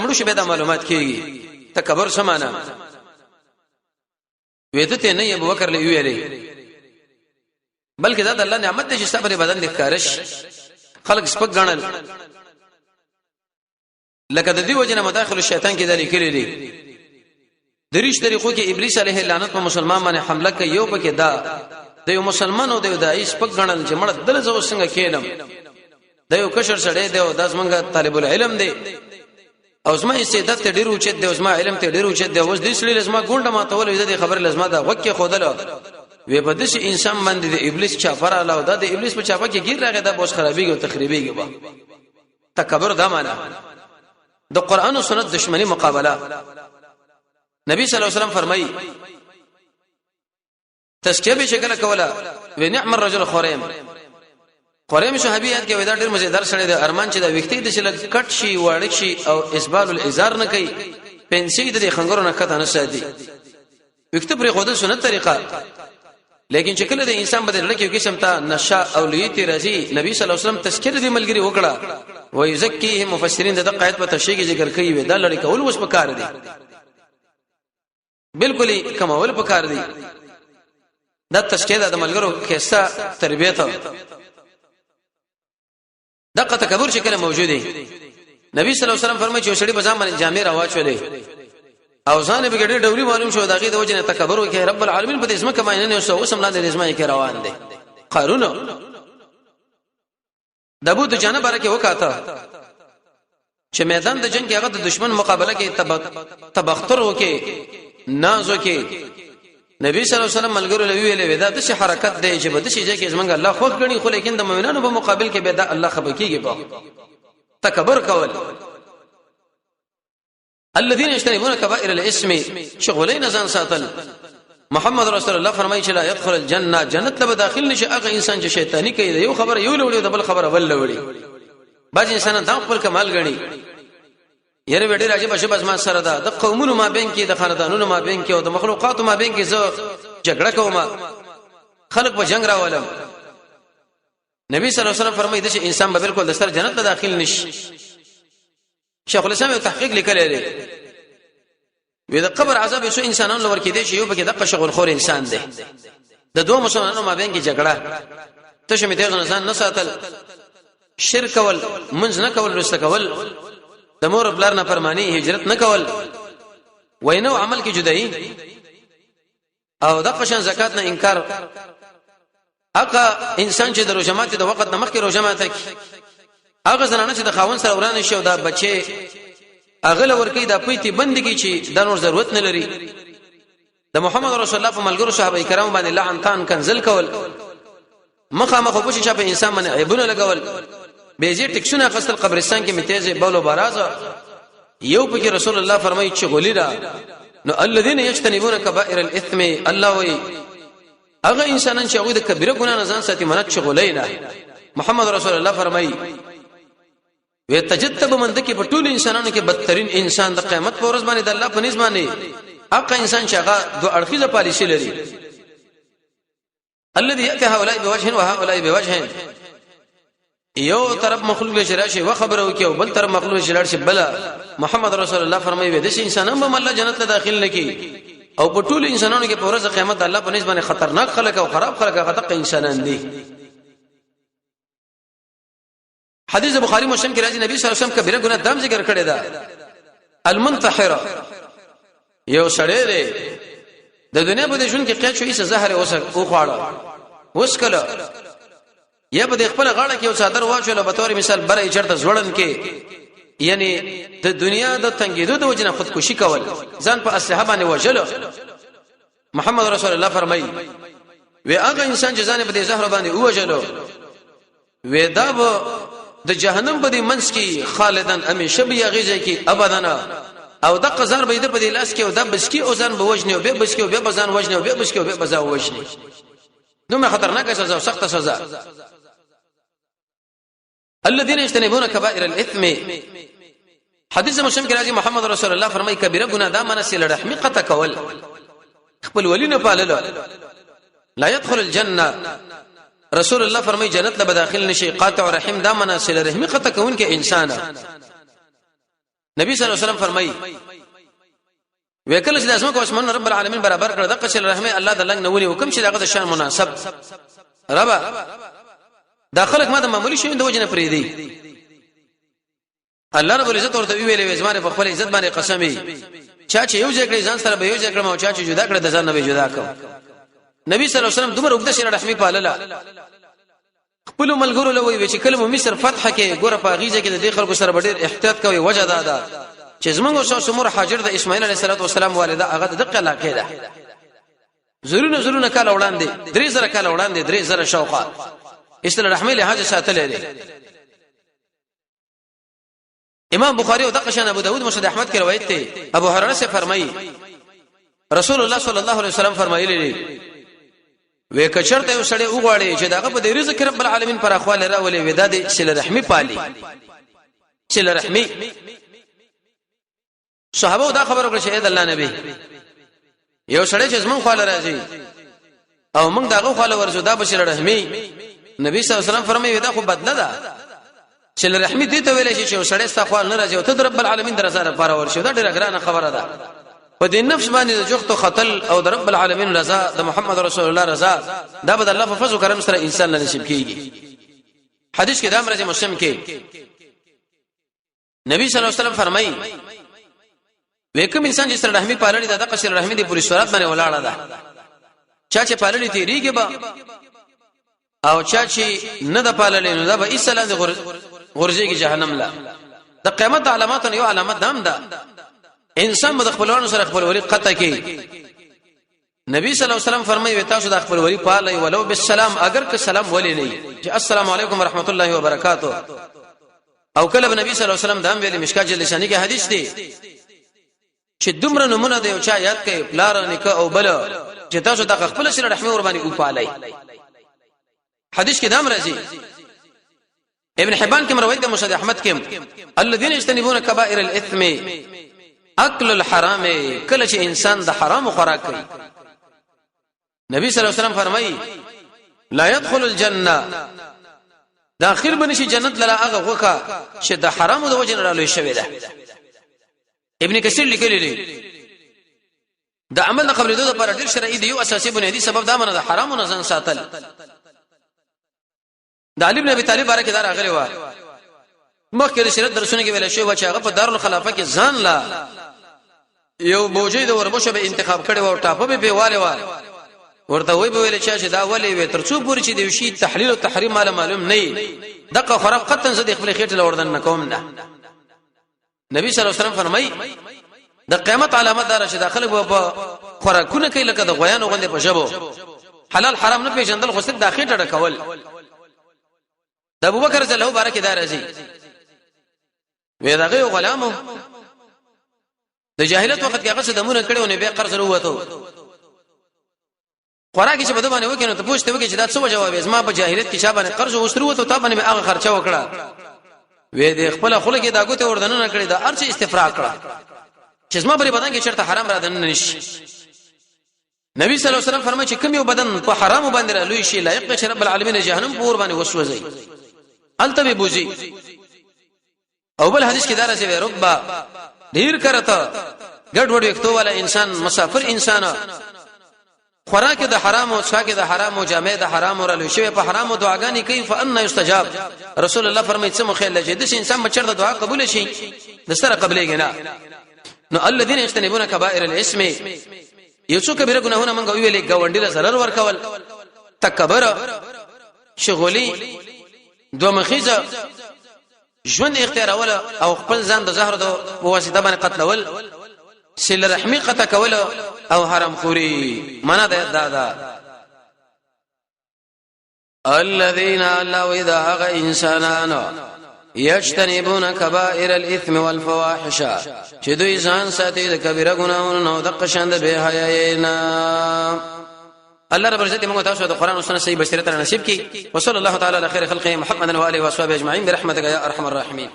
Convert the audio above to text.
مړ شي به دا معلومات کیږي. تکبر سمانه وېته ته نه ابو بکر له ویلې، بلکې دا د الله نعمت دی چې صبر بدن د کارش خلک سپک غنل. لکه د دې وجنه مداخل الشیطان کې د لیکلي دي، دریش طریقو کې ابلیس علیه لعنت په مسلمان باندې حمله کوي. یو پکې دا د یو مسلمان او د یو داعی سپک غنل چې مړ دل زو څنګه کینم، د یو کشر سړی دی او داس منګه طالب العلم دی او زما استعداد ته ډیر اوچت دی او زما علم ته ډیر اوچت دی، اوس دې سړي لزما ګونډه ما ته ولې دې خبره لزما دا وکه خودل وی. په دې انسان باندې د ابلیس چاپر علاوه دا د ابلیس په چاپه کې ګیر راغی، دا بوس خرابېږي او تخریبېږي. با تکبر دا معنا د قران او سنت دشمنی مقابله. نبی صلی الله علیه وسلم فرمایي، تزکیه به شکل کوله، و نعم الرجل خریم. خریم صحابي یاد کې ودا ډیر مزیدار سره د ارمان چې د وختي د شل کټ شي، وړ شي او اسبال الازار نه کوي، پنسي د خنګرو نه کته نه ساتي. وخت پر خود سنت طریقه، لیکن چې کله د انسان بدل لکه یو قسم ته نشه او لوی راځي، نبی صلی الله علیه وسلم تذکر دی ملګری وکړه و یزکیه. مفسرین د قاعده په تشریح کې ذکر کوي، دا لړ کول اوس پکار دی، بالکل کمول پکار دی. دا تشکیل د ملګرو کیسه تربیت. دغه تکبر چې کله موجود دی، نبی صلی الله علیه وسلم فرمایي چې سړي بزام باندې جامې راواچولې او ځان به ډېر ډولي معلوم شو، دغه د وجه نه تکبر وکړي، رب العالمین په دې ځمکه باندې نه اوس اوسم لاندې ځمکه کې روان دي. قارون د ابو دجانه باره کې وکاته چې میدان د جنگ کې هغه د دشمن مقابله کې تبختر وکي، ناز وکي. نبی صلی الله علیه وسلم ملګرو لوي ویلې، دا د څه حرکت دی چې بد شي چې زمونږ الله خوښ غني، خو لیکن د مؤمنانو په مقابل کې به دا الله خبر کیږي. په تکبر کول، الذين يجتنبون كبائر الاسم، شغلین ځان ساتل. محمد رسول الله فرمایي چې لا يدخل الجنه، جنت له داخل نشي هغه انسان چې شیطانی کوي، یو خبره یو لوړي د بل خبره بل لوړي. بعض انسانان دا خپل کمال غني، یره ډېر عجیب شی بس ما سره ده، د قومونو ما بین کې، د خاندانونو ما بین کې او د مخلوقاتو ما بین کې زه جګړه کوم، خلق په جنگ راولم. نبی صلی الله علیه وسلم فرمایي چې انسان به بالکل د سر جنت ته داخل نشي. شیخ الاسلام یو تحقیق لیکلی دی، وی د قبر عذاب یو انسانانو لور کې دی چې یو پکې دغه شغل خور انسان دی، د دوه مسلمانانو مابین کې جګړه، ته شمه ته ځان نه ساتل، شرک کول، منځ نه کول، رسته کول، د مور بلار نه فرمانی، هجرت نه کول، وینو عمل کې جدایي او د قشن زکات نه انکار. هغه انسان چې د روزه ماتي د وخت د مخکې روزه ماته کی، هغه زنانه چې د خاون سره ورانه شي او دا بچي هغه لور کوي، دا پیتی بند کی چې دا نور ضرورت نه لري. د محمد رسول الله په ملګرو صحابه کرام باندې لعن تان کنزل کول، مخه مخه پوښي چې په انسان باندې عیبونه لګول، بیزی ټکسونه خستل، قبرستان کې میتیزه بولو برازه. یو پکې رسول الله فرمایي چې غلی را نو الذين يجتنبون كبائر الاثم، الله وی هغه انسانان چې هغه د کبیره ګنا نه ځان ساتي، منت چې غلی نه. محمد رسول الله فرمایي وی تجتب مند کې په ټول انسانانو کې بدترین انسان د قیامت پر ورځ باندې د الله په نس باندې هغه انسان چې هغه دوه اړخیزه پالیسي لري، الذي ياتي هؤلاء بوجه وهؤلاء بوجه. یو طرف مخلوق له راشي و خبره وکي او بل طرف مخلوق له راشي بل. محمد رسول الله فرمایي د انسانانو به الله جنت ته داخل نکي او په ټول انسانانو کې په ورځ قیامت الله په نسبت باندې خطرناک خلک او خراب خلک هغه دغه انسانان دي. حدیث بخاری مسلم کې راځي، نبی صلی الله علیه وسلم کبیره ګناه دام ذکر کړی دا، المنتحره. یو سړی دی د دنیا په دې ژوند کې قید شو، ایسه زهر اوسه او خواړه وسکله، یا په خپل غاړه کې یو څادر واچول، به تور مثال بره چرته ځوړن کې، یعنی د دنیا د تنګیدو د وجنه خودکشي کول، ځان په اسلحه باندې وژل. محمد رسول الله فرمایي وی هغه انسان چې ځان په دې زهر باندې وژلو، وی دا به د جهنم په دې منځ کې خالدن همیشه به یغیږي کې ابدن، او د قزار به د په دې لاس کې او د بسکی او ځان به وژني او به بسکی او به ځان وژني او به بسکی او به ځان وژني. دومره خطرناک سزا او سخته سزا. الذين يجتنبون كبائر الاثم. حدیث مسلم کې راځي، محمد رسول الله فرمایي کبیره ګناه دا منه سره رحمی قطع کول، خپل ولی نه پالل، لا يدخل الجنه. رسول الله فرمایي جنت له داخل نشي قاطع رحم، دا منه سره رحمی قطع کون کې انسان. نبی صلی الله علیه وسلم فرمایي، وکړه چې د اسماء او اسمان رب العالمین برابر کړ، دغه چې رحمه الله د لنګ نونی حکم چې دغه د شان مناسب رب دا خلک ما د معمولی شي د وجنه پرې دی. الله رب العزت ورته ویلې، وې زماره په خپل عزت باندې قسمي، چا چې یو ځای کړی ځان سره به یو ځای کړم او چا چې جدا کړ د ځان نه به جدا کړم. نبی صلی الله علیه وسلم دومره وګد شي رحمی پالله، خپل ملګرو لوي چې کله مو مصر فتح کې ګوره په غیزه کې د دې خلکو سره ډېر احتیاط کوي، وجه دا ده چې زمونږ او سمور حاجر د اسماعیل علیه السلام والده هغه د دقه علاقې ده. زرونه زرونه کال وړاندې، 3000 کال وړاندې، 3000 شوقه اسلام رحمه له حاجه ساتلې دي. امام بخاری او دغه شان ابو داود مسند احمد کې روایت دی، ابو هريره سے فرمایي رسول الله صلی الله علیه وسلم فرمایلی دی، وې کچرته یو سړی وغواړي چې داغه په دې رزق رب العالمین پر اخوال راولي، وې د دې سله رحمی پالي، سله رحمی. صحابه دا خبره وکړه چې اې د الله نبی، یو سړی چې زمون خواله راځي او موږ داغه خواله ورځو، دا بشیر رحمی؟ نبی صلی الله علیه وسلم فرمایي، دا خو بدله ده چې رحمی دې ته ویل شي چې سړی ستا خواله نه راځي او ته د رب العالمین درزا لپاره ورشي، دا ډیره ګرانه خبره ده. په دې نفس باندې د جوخت خطل او د رب العالمین رضا، د محمد رسول الله رضا، دا به د الله په فضل کرم سره انسان له نصیب کیږي. حدیث کې دا مرزي مسلم کې نبی صلی الله علیه وسلم فرمایي، وکم انسان چې سره رحمی پالړي دا د قصر رحمی دی پوری صورت باندې ولاړه ده، چا چې پالړي تیریږي با او چا چې نه د پاللې نو دا به ایسلا د غرزيږي جهنم لا. د قیامت علامات یو علامت دام ده، انسان به د خپلوانو سره خپل ولی قطع کوي. نبی صلی الله علیه وسلم فرمایي، تاسو د خپل ولی پاله ولو بالسلام، اگر که سلام ولې نه چې السلام علیکم ورحمت الله وبرکاته. او کله نبی صلی الله علیه وسلم دام ویلي، مشکا جل شانی کې حدیث دی، چې دومره نمونه دی او چا یاد کړي پلار نیکه او بل، چې تاسو د خپل سره رحمه ور باندې وپالئ. حدیث کې دام راځي، ابن حبان کې روایت ده، مسند احمد کې، الذين يجتنبون كبائر الاثم اكل الحرام. کله چې انسان د حرام خوراک کوي، نبی صلی الله علیه وسلم فرمایي، لا يدخل الجنه، داخل بنشي جنت لره هغه غوخه چې د حرامو د وجه نه رالوي شوی ده. ابن کثیر لیکلی دی، د عمل د قبلېدو لپاره ډېر شرعي دی، یو اساسي بنیادی سبب دا منه د حرامو نه ځان ساتل. د علي بن ابي طالب باره کې دا راغلی و، مخکې د شریعت درسونه کې ویل شوی و چې هغه په دارالخلافه کې ځان لا یو بوجي د وربشو به انتخاب کړي او ټاپه به پیواله و، ورته وی به ویل چې دا ولې وي، تر څو پورې چې د شي تحلیل او تحریم مال معلوم نه، دغه خراب قطن زه د خپل خېټه لوردن نه کوم نه. نبی صلی الله علیه وسلم فرمایي، د قیامت علامت دار چې داخله به خوراکونه کوي لکه د غویانو غوندې، په ژبو حلال حرام نه پیژندل، خو صرف د خېټه ډکول. د ابوبکر رضی الله بارک دار راځي، وی دغه غلامو د جاهلیت وخت کې هغه څه دمونه کړو نه به قرض وروته، خوراک چې بده باندې وکړ، نو ته پوښتنه وکړي چې دا څه جواب، زما په جاهلیت کې چا باندې قرض وسترو ته تا باندې هغه خرچه وکړه. وې دې خپل خله کې دا ګوته وردنه کړې، دا ارچ استفراغ کړه چې زما پر بدن کې چرته حرام را دننه نشي. نبی صلی الله علیه وسلم فرمایي چې کوم یو بدن په حرام باندې را لوی شي، لایق چې رب العالمین جهنم په ور باندې وسوځي، الته به بوزي. او بل حدیث کې دا راځي، ربا ډیر کرته ګډ وډ وختو والا انسان، مسافر انسان، خوراک د حرام او څښاک د حرام او جامع د حرام او لوي شوی په حرام او دعاګانې کوي، فان یستجاب. رسول الله فرمایي، څه مخه لږه د انسان بچر د دعا قبول شي، د سره قبلېږي نه. نو الذين يجتنبون كبائر الاثم، یو څو کبیره ګناهونه مونږ ویلې، ګاونډي له zarar ورکول، تکبر، شغلی، دوه مخیزه ژوند اختیارول او خپل ځان د زهر د واسطه باندې قتلول، سل رحمی قطع کول او حرام خوري. معنا دا دا الذين الله اذا هغه انسانانو یجتنبون کبائر الاثم والفواحش، چې دوی ځان ساتي د کبیره ګناهونو نو د قشند به حیاي نه. الله رب العزت موږ تاسو د قران او سنت صحیح بشریت نصیب کړي. وصلی الله تعالی علی خیر خلقه محمد و اله و اصحابه اجمعین برحمتک یا ارحم الراحمین.